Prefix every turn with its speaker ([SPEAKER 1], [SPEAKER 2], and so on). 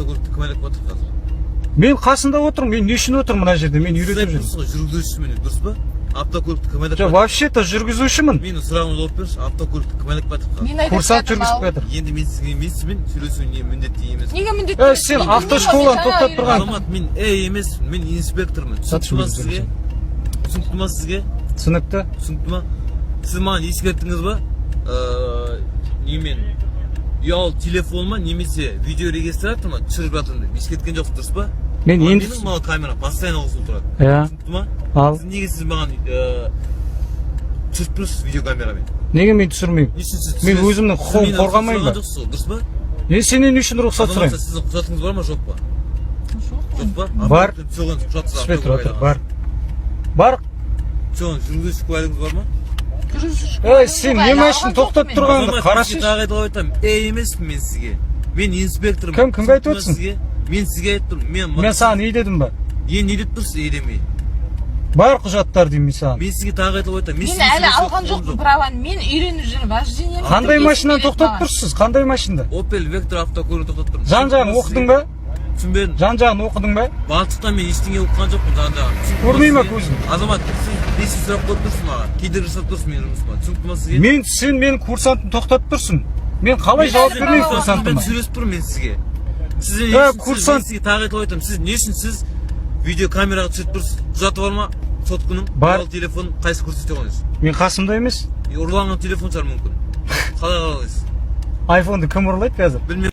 [SPEAKER 1] Автокөлікті кім айдап жатыр қазір?
[SPEAKER 2] Мен қасында отырмын. Мен не үшін отырмын мына жерде? Мен
[SPEAKER 1] Сіз
[SPEAKER 2] үйретіп
[SPEAKER 1] айтып
[SPEAKER 2] жүрмін.
[SPEAKER 1] тұрсыз ғой, жүргізушімін деп, дұрыс па? Автокөлікті кім айдап
[SPEAKER 2] Жоқ,
[SPEAKER 1] жатыр?
[SPEAKER 2] вообще-то жүргізушімін.
[SPEAKER 1] Менің сұрағыма жауап берші: автокөлікті кім айдап жатыр қазір?
[SPEAKER 3] Мен айдап
[SPEAKER 2] Курсант
[SPEAKER 3] жатырмын,
[SPEAKER 2] жүргізіп
[SPEAKER 3] ал.
[SPEAKER 2] жатыр.
[SPEAKER 1] Енді мен сізге, мен сізбен сөйлесу не міндетті емес.
[SPEAKER 3] Неге міндетті
[SPEAKER 2] Е,
[SPEAKER 3] емес?
[SPEAKER 2] сен
[SPEAKER 3] Мен білмеймін
[SPEAKER 2] автошколаны
[SPEAKER 3] ғой, мен
[SPEAKER 2] тоқтатып
[SPEAKER 3] жаңа
[SPEAKER 2] тұрған.
[SPEAKER 1] Азамат, мен емеспін, мен инспектормын.
[SPEAKER 2] Сатшы
[SPEAKER 1] Түсінікті ма
[SPEAKER 2] өзі.
[SPEAKER 1] сізге? Түсінікті ма сізге?
[SPEAKER 2] Түсінікті.
[SPEAKER 1] Түсінікті ма? Сіз маған ескерттіңіз ба, немен, ұялы телефон ма немесе видеорегистратор ма түсіріп жатырмын деп ескерткен жоқсыз, дұрыс па?
[SPEAKER 2] Мен
[SPEAKER 1] Ал
[SPEAKER 2] енді
[SPEAKER 1] менің мына камера постоянно қосылып тұрады.
[SPEAKER 2] Иә.
[SPEAKER 1] Түсінікті ма?
[SPEAKER 2] Ал
[SPEAKER 1] Сіз неге, сіз маған түсіріп тұрсыз видеокамерамен?
[SPEAKER 2] Неге мен түсірмеймін?
[SPEAKER 1] Не үшін сіз
[SPEAKER 2] Мен
[SPEAKER 1] түсіресіз?
[SPEAKER 2] өзімнің
[SPEAKER 1] Сіз
[SPEAKER 2] құқығымды
[SPEAKER 1] менен
[SPEAKER 2] қорғамаймын
[SPEAKER 1] рұқсат
[SPEAKER 2] ба?
[SPEAKER 1] сұраған жоқсыз ғой, дұрыс па?
[SPEAKER 2] Мен сенен не үшін рұқсат
[SPEAKER 1] Азаматша,
[SPEAKER 2] сұраймын?
[SPEAKER 1] сіздің құжатыңыз бар ма, жоқ па?
[SPEAKER 3] Жоқ.
[SPEAKER 1] Жоқ па?
[SPEAKER 2] Бар.
[SPEAKER 1] Соған құжатсыз
[SPEAKER 2] Түспей тұра
[SPEAKER 1] автокөлік
[SPEAKER 2] тұр. Бар, бар.
[SPEAKER 1] Соған жүргізуші куәлігіңіз бар ма?
[SPEAKER 3] Жүргізуші
[SPEAKER 2] Ей, сен
[SPEAKER 3] куәлігім
[SPEAKER 2] не
[SPEAKER 3] жоқ,
[SPEAKER 2] машина
[SPEAKER 3] әлі
[SPEAKER 2] тоқтатып
[SPEAKER 3] алған жоқпын.
[SPEAKER 2] тұрғанды
[SPEAKER 1] Азамат,
[SPEAKER 2] қарашы.
[SPEAKER 1] сізге тағы айтып айтамын, емеспін мен сізге, мен инспектормын.
[SPEAKER 2] Кім, кімге айтып
[SPEAKER 1] Түсінікті ма
[SPEAKER 2] отырсың?
[SPEAKER 1] сізге? Мен сізге айтып тұрмын, мен
[SPEAKER 2] Мен саған ей дедім ба?
[SPEAKER 1] Е, не деп тұрсыз е демей?
[SPEAKER 2] Бар құжаттар деймін мен саған.
[SPEAKER 1] Мен сізге тағы айтып айтамын, мен
[SPEAKER 3] Мен
[SPEAKER 1] сізге
[SPEAKER 3] әлі
[SPEAKER 1] сөйлесуге
[SPEAKER 3] алған
[SPEAKER 1] құқығым
[SPEAKER 3] жоқпын
[SPEAKER 1] жоқ.
[SPEAKER 3] праваны, мен үйреніп жүрмін вождение.
[SPEAKER 2] Қандай машинаны тоқтатып тұрсыз? Қандай машинада?
[SPEAKER 1] Опель Вектор автокөлігін тоқтатып тұрмын.
[SPEAKER 2] Жан жағын
[SPEAKER 1] Түсінікті ма
[SPEAKER 2] оқыдың ба?
[SPEAKER 1] сізге? Түсінбедім.
[SPEAKER 2] Жан жағын оқыдың ба?
[SPEAKER 1] Барлықтан мен ештеңе оқыған жоқпын жан жағын. Түсінікті ма
[SPEAKER 2] Көрмей ма
[SPEAKER 1] сізге?
[SPEAKER 2] көзің?
[SPEAKER 1] Азамат, сіз не үшін сұрақ қойып тұрсыз маған? Кедергі жасап тұрсыз менің жұмысыма, түсінікті ма сізге?
[SPEAKER 2] Мен, сен менің курсантымды тоқтатып тұрсың. Мен қалай
[SPEAKER 1] Мен
[SPEAKER 2] жауап
[SPEAKER 1] сіздің
[SPEAKER 2] бермеймін
[SPEAKER 1] курсантыммен
[SPEAKER 2] курсантыма?
[SPEAKER 1] сөйлесіп тұрмын мен сізге. Сіз не
[SPEAKER 2] Е,
[SPEAKER 1] үшін
[SPEAKER 2] курсант.
[SPEAKER 1] мен сізге тағы айтып айтамын, сіз не үшін, сіз видеокамераға түсіріп тұрсыз? Құжаты бар ма сотканың?
[SPEAKER 2] Бар.
[SPEAKER 1] Ұялы телефон қайсы, көрсете қойыңыз.
[SPEAKER 2] Мен қасымда емес.
[SPEAKER 1] Ұрланған телефон шығар мүмкін, қалай қалайсыз?
[SPEAKER 2] Айфонды кім ұрлайды қазір?
[SPEAKER 1] Білмеймін.